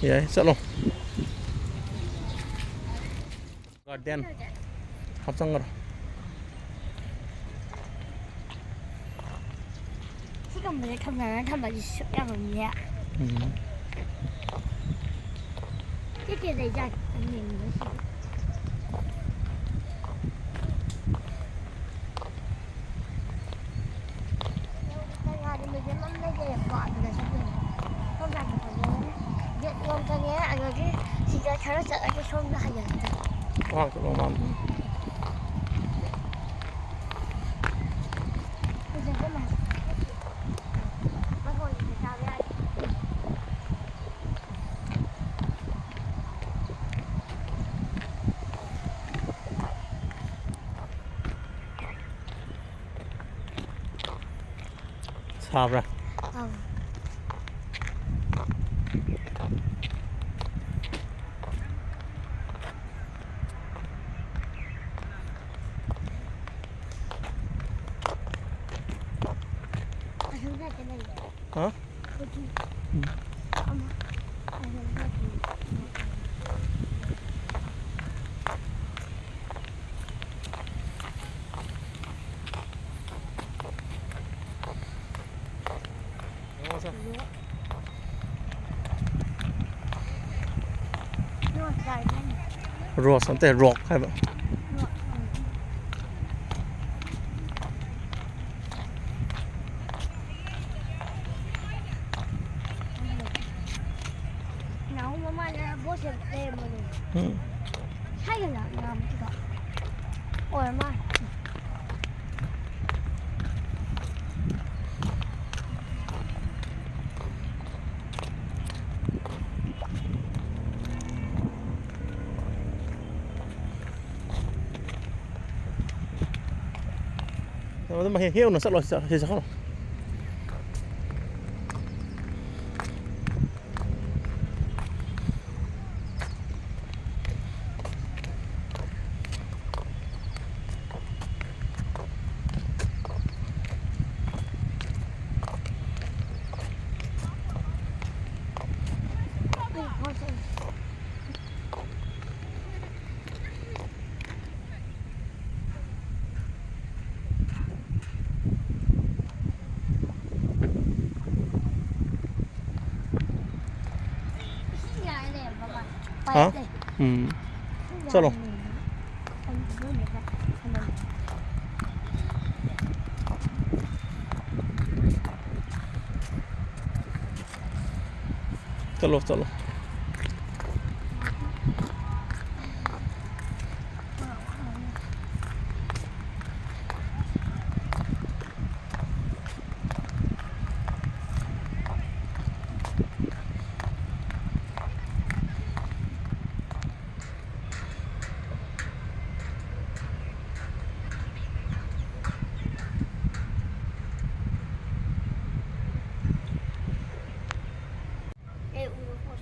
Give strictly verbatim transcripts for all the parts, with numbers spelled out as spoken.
ꯌꯥꯏ, ꯆꯠꯂꯣ꯫ ꯒꯥꯔꯗꯦꯟ ꯍꯥꯞꯆꯟꯈ꯭ꯔꯣ꯫ ꯁꯤꯒꯨꯝꯕꯁꯦ ꯊꯝꯅꯔ ꯊꯝꯕꯗꯤ ꯁꯨꯛ ꯌꯥꯝꯃꯝꯅꯦ꯫ ꯎꯝ꯫ ꯀꯩꯀꯩ ꯂꯩꯖꯥꯠꯅꯣ ꯌꯦꯡꯅꯤꯡꯕꯁꯤꯗꯤ꯫ ꯀꯪꯂꯥꯒꯤ ꯃ꯭ꯌꯨꯖꯤꯌꯝ ꯑꯃ ꯂꯩꯖꯩꯌꯦꯕꯀꯣ, ꯑꯗꯨꯗ ꯆꯠꯇꯣꯏꯅꯦ꯫ ꯁꯣꯝ ꯁꯥꯏꯗ ꯐꯖꯔꯅꯤ꯫ ꯒꯦꯠ ꯂꯣꯝ ꯆꯪꯉꯦ, ꯑꯗꯒꯤ ꯁꯤꯗ ꯈꯔ ꯆꯠꯂꯒ ꯁꯣꯝꯗ ꯍꯥꯏꯒꯠꯂꯛꯀꯅꯤ꯫ ꯋꯥꯡ ꯆꯠꯂꯣ, ꯃꯥꯡ꯫ ꯐꯖꯕ ꯃꯥꯜꯂꯦ꯫ ꯃꯈꯣꯟꯁꯤꯗꯤ ꯇꯥꯕ ꯌꯥꯗꯦ꯫ ꯁꯥꯕ꯭ꯔꯥ? ꯑꯧ꯫ ꯑꯁꯣꯝ ꯁꯥꯏꯗꯇ ꯂꯩꯌꯦ꯫ ꯍꯥ? ꯀꯣꯆꯤ꯫ ꯎꯝ꯫ ꯑꯃ꯫ ꯑꯁꯣꯝ ꯁꯥꯏꯗꯇ ꯂꯩꯌꯦ꯫ Rose ꯅꯠꯇꯦ, rock ꯍꯥꯏꯕ꯫ ꯅꯍꯥꯟ ꯃꯃꯥꯡꯗ ꯕꯣꯠꯁꯦ ꯂꯩꯔꯝꯕꯅꯦ꯫ ꯎꯝ꯫ ꯁ꯭ꯋꯥꯏꯗ ꯂꯥꯛ-, ꯂꯥꯛꯑꯝꯕꯗꯨꯗ ꯑꯣꯏꯔ ꯃꯥꯜꯂꯦ꯫ ꯑꯗꯨꯝ ꯍꯦꯛ ꯍꯦꯛ ꯎꯅ ꯆꯠꯂꯣ, ꯁꯤ ꯆꯠ-, ꯁꯤ ꯆꯠꯈ꯭ꯔꯣ꯫ हाँ। हम्म। चलो। चलो, चलो।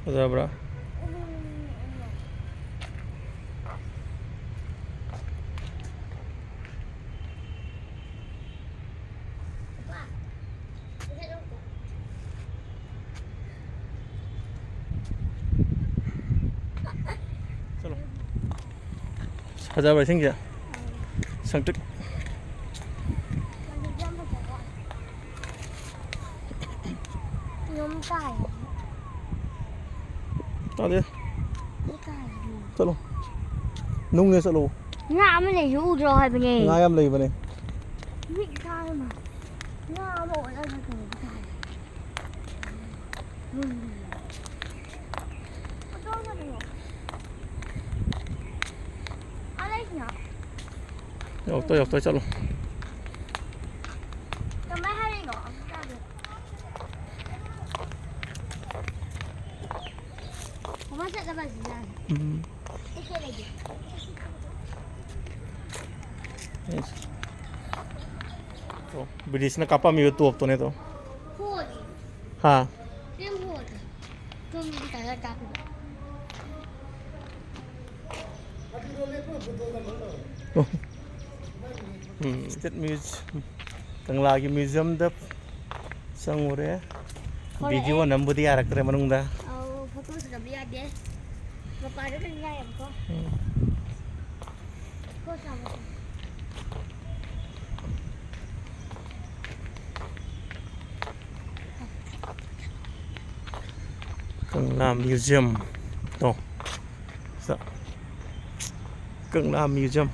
ꯐꯖꯕ꯭ꯔꯥ? ꯆꯠꯂꯣ꯫ ꯐꯖꯕ꯭ꯔꯥ ꯏꯁꯤꯡꯁꯦ? ꯁꯪꯇ꯭ꯔꯤꯛ꯫ ꯌꯨꯝ ꯇꯥꯏ꯫ ꯇꯥꯗꯦ꯫ ꯆꯠꯂꯣ꯫ ꯅꯨꯡꯅꯦ, ꯆꯠꯂꯣ꯫ ꯉꯥ ꯑꯃ ꯂꯩ, ꯎꯗ꯭ꯔꯣ ꯍꯥꯏꯕꯅꯦ꯫ ꯉꯥ ꯌꯥꯝ ꯂꯩꯕꯅꯦ꯫ ꯃꯤꯠ ꯇꯥꯔꯦ ꯃꯥ꯫ ꯉꯥ ꯑꯃ ꯑꯣꯠꯂꯒ ꯀꯩꯅꯣ ꯇꯥꯔꯦ꯫ ꯌꯧꯔꯛꯇꯣꯔꯦ, ꯌꯧꯔꯛꯇꯣꯔꯦ, ꯆꯠꯂꯣ꯫ ꯀꯃꯥꯏ ꯍꯥꯏꯔꯤꯅꯣ? ꯑꯝꯇ ꯇꯥꯗꯦ꯫ ꯃꯃꯥ ꯆꯠꯂꯕ ꯑꯁꯤꯅ? ꯎꯝ꯫ ꯑꯩ ꯀꯩ ꯂꯩꯒꯦ? ꯕ꯭ꯔꯤꯇꯤꯁꯅ ꯀꯥꯞꯄꯝꯃꯤꯕ ꯇꯣꯞꯇꯨꯅꯦ ꯑꯗꯣ꯫ ꯍꯣꯏ꯫ ꯍꯥ? ꯌꯥꯝ ꯍꯣꯏ꯫ ꯆꯨꯝꯃꯤ ꯇꯥꯔ ꯇꯥꯛꯄꯗꯣ꯫ ꯑꯣ꯫ ꯎꯝ, State Muse-, ꯀꯪꯂꯥꯒꯤ ꯃ꯭ꯌꯨꯖꯤꯌꯝꯗ ꯆꯪꯉꯨꯔꯦ꯫ ꯊꯣꯛꯂꯛꯑꯦ꯫ ꯚꯤꯗꯤꯑꯣ ꯅꯝꯕꯗꯤ ꯌꯥꯔꯛꯇ꯭ꯔꯦ ꯃꯅꯨꯡꯗ꯫ ꯑꯧ, ꯐꯣꯇꯣ ꯁꯨꯅꯕ ꯌꯥꯗꯦ꯫ ꯃꯄꯥꯟꯗ ꯑꯗꯨꯝ ꯌꯥꯏꯌꯦꯕꯀꯣ꯫ ꯎꯝ꯫ ꯐꯣꯇꯣ ꯁꯥꯕꯁꯦ꯫ ꯀꯪꯂꯥ ꯃ꯭ꯌꯨꯖꯤꯌꯝ ꯇꯣ꯫ ꯀꯪꯂꯥ museum꯫